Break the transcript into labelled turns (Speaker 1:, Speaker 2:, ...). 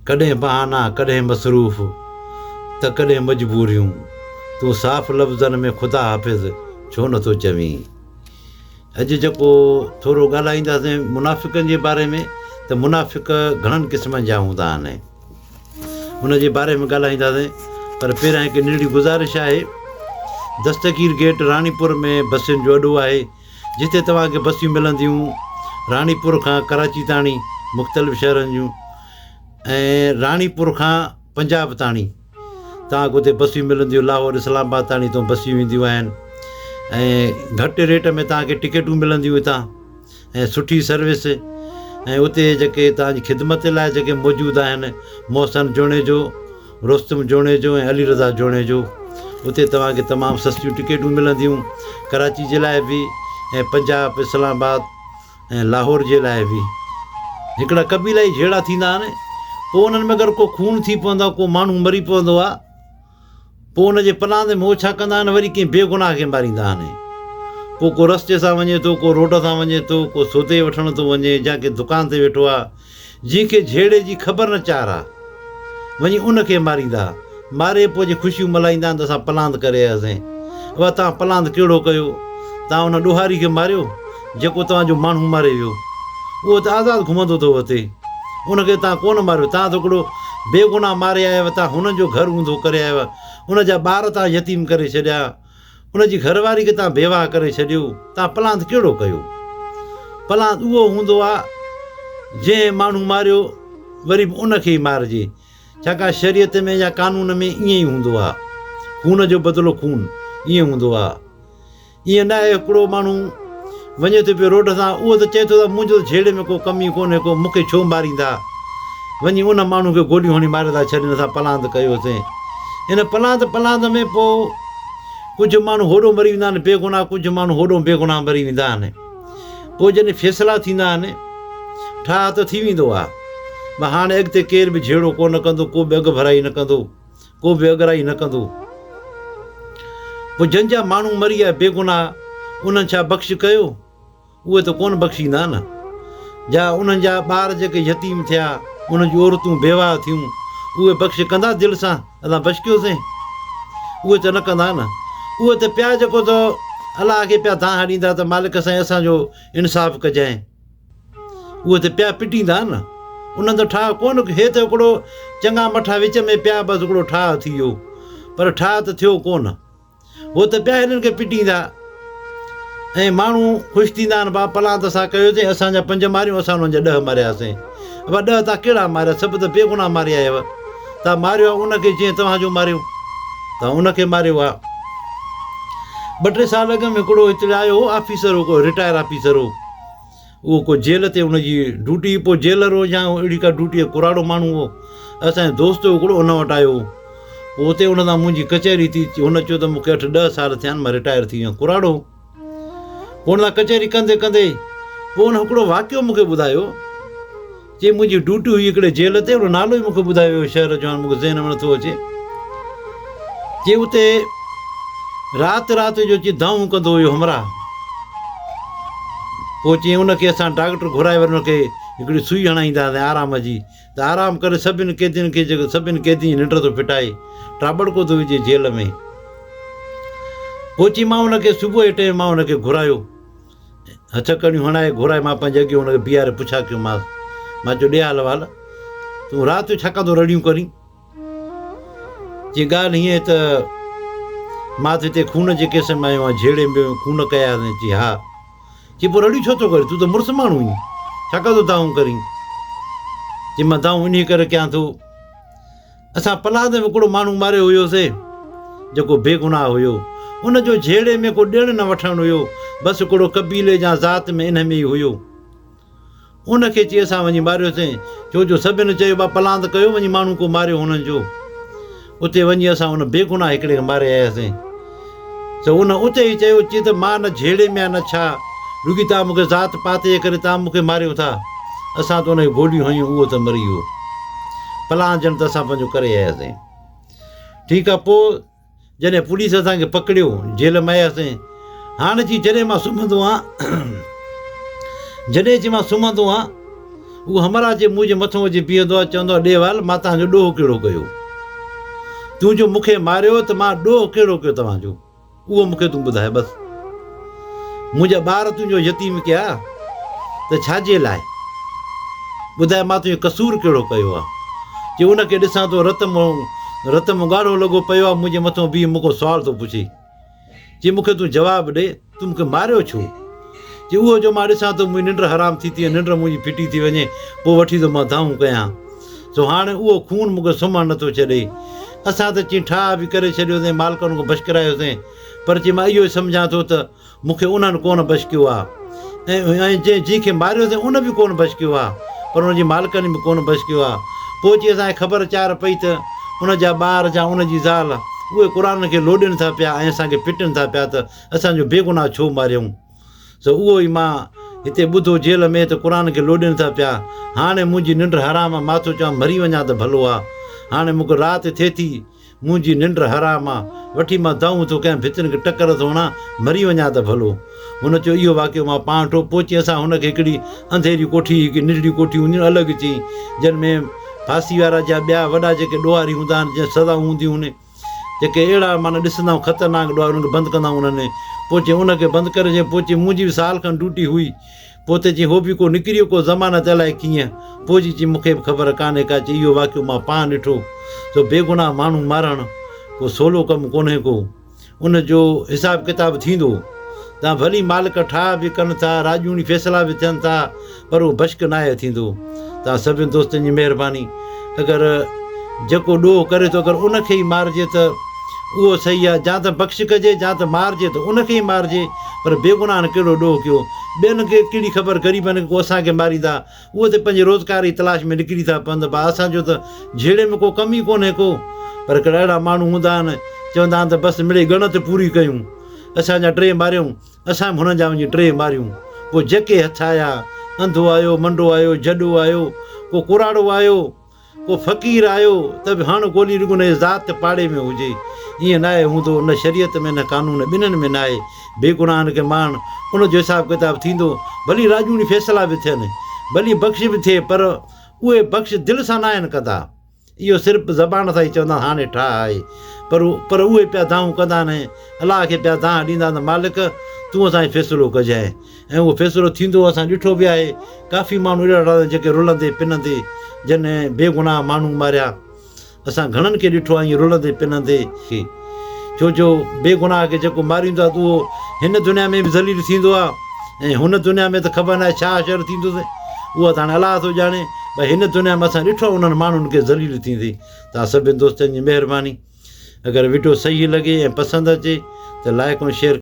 Speaker 1: ڪڏهن بهانا، ڪڏهن مصروف ته ڪڏهن مجبوريون. تون صاف لفظن ۾ خدا حافظ ڇو نه ٿو چوين؟ اڄ جيڪو ٿورو ڳالهائينداسين منافقن جي باري ۾ ته منافق گهڻن قسمن جا هوندا آهن ان جي باري ۾ ڳالهائينداسين پر پهريان هڪ ننڍڙي گذارش آهي دستگير گيٽ راڻيپور ۾ بسين جو اڏو آهي جتي توهان کي بسيون ملنديون راڻيپور کان ڪراچي تاڻي مختلف شهرن جون ۽ راڻيپور کان پنجاب تاڻي توهان کي اتي بسيون ملنديون لاهور اسلام آباد تاڻي اتان بسيون وينديون آهن ۽ گهٽ ريٽ ۾ توهان کي ٽڪيٽون ملنديون اتان ۽ سٺي سروس ۽ اتي جيڪي توهان جي خدمت لاء جيڪي موجود آهن محسن جوڻيجو رستم جوڻيجو ۽ علي رضا جوڻيجو اتي توهان کي تمام سستيون ٽڪيٽون ملنديون ڪراچي جي لاء به ۽ پنجاب اسلام آباد ۽ لاهور جي لاء به هڪڙا قبيلائي جهيڙا ٿيندا آهن پوء انهن ۾ اگر ڪو خون ٿي پوندو آهي ڪو ماڻهو مري پوندو آهي پوء ان جي پلاند ۾ هو ڇا ڪندا آهن وري ڪنهن بيگناهه کي ماريندا آهن پوء ڪو رستي سان وڃي ٿو ڪو روڊ سان وڃي ٿو ڪو سودي وٺڻ ٿو وڃي يا ڪنهن دڪان تي ويٺو آهي جنهن کي جهيڙي جي خبر نه چار آ، وڃي ان کي ماريندا. ماري پوء جي خوشيون ملهائيندا آهن ته اسان پلاند ڪري آياسين. ابا توهان پلاند ڪهڙو ڪيو؟ توهان ان ڏوهاري کي ماريو، جيڪو توهان جو ماڻهو ماري ويو. اهو ته آزاد گهمندو ٿو وتي. ان کي توهان ڪونه ماريو. توهان ته هڪڙو بيگناهه ماري آيا آهيو. توهان هنن جو گهر اونڌو ڪري آيا آهيو. ان جا ٻار توهان يتيم ڪري ڇڏيا. ان جي گهر واري کي توهان بيواهه ڪري ڇڏيو، توهان پلاند ڪهڙو ڪيو؟ پلاند اهو هوندو آ جنهن ماڻهو ماريو وري به ان کي ئي مارجي، ڇاڪاڻ شريعت ۾ يا قانون ۾ ائين ئي هوندو آ، خون جو بدلو خون ائين هوندو آ. ائين نه آهي هڪڙو ماڻهو وڃي ٿو پيو روڊ سان اهو ته چئي ٿو ته منهنجو ته جهيڙي ۾ ڪو ڪم ئي ڪونهي ڪو مون کي ڇو ماريندا؟ وڃي ان ماڻهو کي گوليون هڻي ماري ٿا ڇڏين اسان پلاند ڪيوسين. ان پلاند پلاند ۾ پوء ڪجهه ماڻهو هوڏو مري ويندا آهن بيگناهه ڪجهه ماڻهو هوڏو بيگناهه مري ويندا آهن. پوء جڏهن فيصلا ٿيندا آهن ٺاهه ته ٿي ويندو آهي پر هاڻي اڳتي ڪير به جهيڙو ڪونه ڪندو ڪو به اڳڀرائي نه ڪندو. ڪو به اڳرائي نه ڪندو. پوء جن جا ماڻهو مري ويا بيگناهه، انهن ڇا بخش ڪيو؟ اهي ته ڪونه بخشيندا نه. جا انهن جا ٻار جيڪي يتيم ٿيا، انهن جون عورتون بيواهه ٿيون، اهي بخش ڪندا دل سان، اسان بخشيوسين؟ اهي ته نه ڪندا نه. اهي ته پيا جيڪو ته الله کي پيا دانهن ڏيندا ته مالڪ سائين اسان جو انصاف ڪجانء. اهي ته پيا پٽيندا نه. انهن ته ٺاهه ڪونه ڪيو. هي ته هڪڙو چڱا مٺا وچ ۾ پيا بس هڪڙو ٺاهه ٿي ويو. پر ٺاهه ته ٿيو ڪونه. هو ته پيا هنن کي پٽيندا ۽ ماڻهو خوش ٿيندا آهن با پلان ته اسان ڪيوسين اسان جا پنج ماريون اسان انهن جا ڏهه مارياسين. ابا ڏهه تان ڪهڙا ماريا سڀ ته بيگناهه ماري آيو. تان ماريو آهي ان کي جنهن توهان جو ماريو. تان ان کي ماريو آهي. ٻه ٽي سال اڳ ۾ هڪڙو هتڙي آيو هو آفيسر هو ڪو رٽائر آفيسر هو. اهو ڪو جيل تي ان جي ڊيوٽي هئي پوء جيلر هو يا اهڙي ڪا ڊيوٽي هئي ڪراڙو ماڻهو هو اسان جو دوست هو هڪڙو ان وٽ آيو هو پوء اتي ان سان منهنجي ڪچهري ٿي هن چيو ته مون کي اٺ ڏهه سال ٿيا آهن مان رٽائر ٿي ويو آهيان ڪراڙو هو پوء ان سان ڪچهري ڪندي ڪندي پوء ان هڪڙو واقعو مون کي ٻڌايو چي منهنجي ڊيوٽي هئي هڪڙي جيل تي ان نالو ئي مون کي ٻڌايو ويو شهر جو هاڻي مون کي ذهن ۾ نٿو اچي چي اتي رات رات جو چي دانهون ڪندو هيو همراهه پوء چي ان کي اسان ڊاڪٽر گهرائي وري ان کي هڪڙي سوئي هڻائيندا هئاسين آرام جي ته آرام ڪري سڀن قيدين کي جيڪو سڀن قيدين جي ننڊ ٿو ڦٽائي ٽاٻڙڪو ٿو وجهي جيل ۾ پوء چي مان ان کي صبح جي ٽيم مان ان کي گهرايو هٿڪڙيون هڻائي گهرائي مان پنهنجي اڳيون هن کي بيهاري پڇا ڪيومانس. مان چيو ڏي حال احوال، تون رات جو ڇا ڪندو رڙيون ڪرين؟ چي ڳالهه هيئن ته مان ته هتي خون جي ڪيس ۾ آيو آهيان، جهيڙي ۾ خون ڪيا آهن. چي ها. چي پوء رڙيون ڇو ٿو ڪرين؟ تون ته مڙس ماڻهو آهين، ڇا ڪندو دانهون ڪرين؟ چي مان دانهون انهيء ڪري ڪيان ٿو. اسان پلاند ۾ هڪڙو ماڻهو ماريو هيوسي، جيڪو بيگناهه هيو. ان جو جهيڙي ۾ ڪو ڏيڻ نه وٺڻ هيو، بس هڪڙو قبيلي يا ذات ۾ انهي ۾ ئي هيو. ان کي چي اسان وڃي ماريوسين، ڇو جو سڀن چيو با پلاند ڪيو وڃي ماڻهو ڪو ماريو هنن جو. اتي وڃي اسان ان بيگناهه هڪڙي کي ماري آياسين. سو ان اتي ئي چيو چي ته مان نه جهيڙي ۾ آهيان نه ڇا، رڳي توهان مون کي ذات پات جي ڪري توهان مون کي ماريو ٿا. اسان ته ان کي گوليون هنيون اهو ته مري ويو. پلان ڄڻ ته اسان پنهنجو ڪري آياسين. ٺيڪ آ پوء جڏهن پوليس اسان کي پڪڙيو جيل ۾ آياسين. هاڻ چي جڏهن مان سمهندو آهيان جڏهن چي مان سمهندو آهيان. اهو همراهه اچي منهنجي مٿون اچي بيهندو آهي، چوندو آهي، ڏي وال، مان توهان جو ڏوهه ڪهڙو ڪيو؟ تون جو مون کي ماريو ته مان ڏوهه ڪهڙو ڪيو توهان جو؟ اهو مون کي تون ٻڌاء بس. منهنجا ٻار تنهنجو يتيم ڪيا ته ڇا جي لاء؟ ٻڌاء مان تنهنجو قصور ڪهڙو ڪيو آهي؟ چي ان کي ڏسان ٿو رت مون رت مون ڳاڙهو لڳو پيو آهي، منهنجي مٿون بيهي مون کان سوال ٿو پڇي. چي مون کي تون جواب ڏي، تون مون کي ماريو ڇو؟ چي اهو جو مان ڏسان ٿو منهنجي ننڊ حرام ٿي ٿي وڃي، ننڊ منهنجي ڦٽي ٿي وڃي، پوء وٺي ٿو مان دانهون ڪيان. سو هاڻي اهو خون مون کي سمهڻ نٿو ڇڏي. اسان ته چي ٺاهه به ڪري ڇڏيوسين، مالڪن کان بشڪرايوسين، پر چي مان اهو ئي سمجهان ٿو ته مون کي انهن ڪونه بشڪيو آ ۽ جنهن جنهن کي ماريوسين ان به ڪونه بشڪيو آ، پر ان جي مالڪن به ڪونه بشڪيو آ. پوء چي اسان کي خبر چار پئي ته ان جا ٻار جا ان جي زال اهي قرآن کي لوڏين ٿا پيا ۽ اسان کي پٽين ٿا پيا ته اسان جو بيگناهه ڇو ماريائون. سو اهو ئي مان هتي ٻڌو جيل ۾ ته قرآن کي لوڏين ٿا پيا. هاڻي منهنجي ننڊ حرام آ، مان ٿو چوان مري وڃان ته ڀلو آ. هاڻي مون کي رات ٿئي ٿي. منهنجي ننڊ حرام آ، وٺي مان دانهون ٿو ڪيان، ڀتين کي ٽڪر ٿو هڻان، مري وڃان ته ڀلو. هن چيو، اهو واقعو مان پاڻ ڏٺو. پوء چيائين، اسان هن کي هڪڙي انڌيري ڪوٺي، هڪ ننڍڙي ڪوٺي هوندي هئي، الڳ چيائين، جنھن ۾ ڦاسي وارا جا ٻيا وڏا جيڪي ڏوهاري هوندا آهن، جنھن سزائون هونديون هن، جيڪي اهڙا معنيٰ ڏسندا آهيون خطرناڪ ڏوهاري، انهن کي بند ڪندا آهيون انهن ۾. پوء چيائين، ان کي بند ڪري چيائين، پوء چيائين، منهنجي به سال کن ڊيوٽي هئي. پوء ته چيائين، هو به ڪو نڪري ويو، ڪو ضمانت الائي ڪيئن. پوء جي چيائين، مون کي به خبر ڪانهي ڪا. چيائين، اهو واقعو مان پاڻ ڏٺو. سو بيگناهه ماڻهو مارڻ ڪو سولو ڪم ڪونهي ڪو. ان جو حساب ڪتاب ٿيندو. تان ڀلي مالڪ ٺاهه به ڪن ٿا، راڄوڻي فيصلا به ٿين ٿا، پر اهو بشڪ ناهي ٿيندو. توهان سڀني دوستن جي مهرباني. اگر جيڪو ڏوهه ڪري ٿو اگر ان کي ئي مارجي ته اهو صحيح آهي. جا ته بخش ڪجي جا ته مارجي ته ان کي ئي مارجي پر بيگناهن ڪهڙو ڏوهه ڪيو. ٻين کي ڪهڙي خبر غريبن کي ڪو اسان کي ماريندا. اهي ته پنهنجي روزگار جي تلاش ۾ نڪري ٿا پون ته ڀاء اسان جو ته جهيڙي ۾ ڪو ڪم ئي ڪونهي ڪو. پر هڪڙا اهڙا ماڻهو هوندا آهن چوندا آهن ته بس مڙئي ڳڻت پوري ڪيون. اسان جا ٽي ماريائون. اسان به هنن جا وڃي ٽي ماريون. پوء جيڪي هٿ آيا، انڌو آيو، منڊو آيو، جڏو آيو، ڪو ڪراڙو آيو، ڪو فقير آيو ته به هڻ گولي رڳو هن جي ذات پاڙي ۾ هجي. ائين ناهي هوندو، نه شريعت ۾ نه قانون ٻنهن ۾ ناهي. بيگناهن کي مارڻ، ان جو حساب ڪتاب ٿيندو. ڀلي راڄوڻي فيصلا به ٿين، ڀلي بخش به ٿئي پر اهي بخش دل سان ناهن ڪندا. اهو صرف زبان سان ئي چوندا آهن هاڻي ٺاهه آهي پر پر اهي پيا دانهون ڪندا آهن ۽ الله کي پيا دانهن ڏيندا آهن ته مالڪ تون اسان جو فيصلو ڪجانء ۽ اهو فيصلو ٿيندو اسان ڏٺو به آهي ڪافي ماڻهو اهڙا اهڙا آهن جيڪي رلندي پنندي جن بيگناهه ماڻهو ماريا اسان گهڻن کي ڏٺو آهي ائين رلندي پنندي ڇو جو بيگناهه کي جيڪو ماريندو آهي ته اهو هن دنيا ۾ به ذليل ٿيندو آهي ۽ هن دنيا ۾ ته خبر ناهي ڇا حشر ٿيندس اهو ته هاڻي الله ٿو ڄاڻي پر هن دنيا ۾ اسان ڏٺو آهي انهن ماڻهن کي ذليل ٿيندي. توهان سڀني دوستن جي مهرباني اگر وڊيو صحيح لڳي ۽ پسند اچي ته لائڪ ۽ شيئر.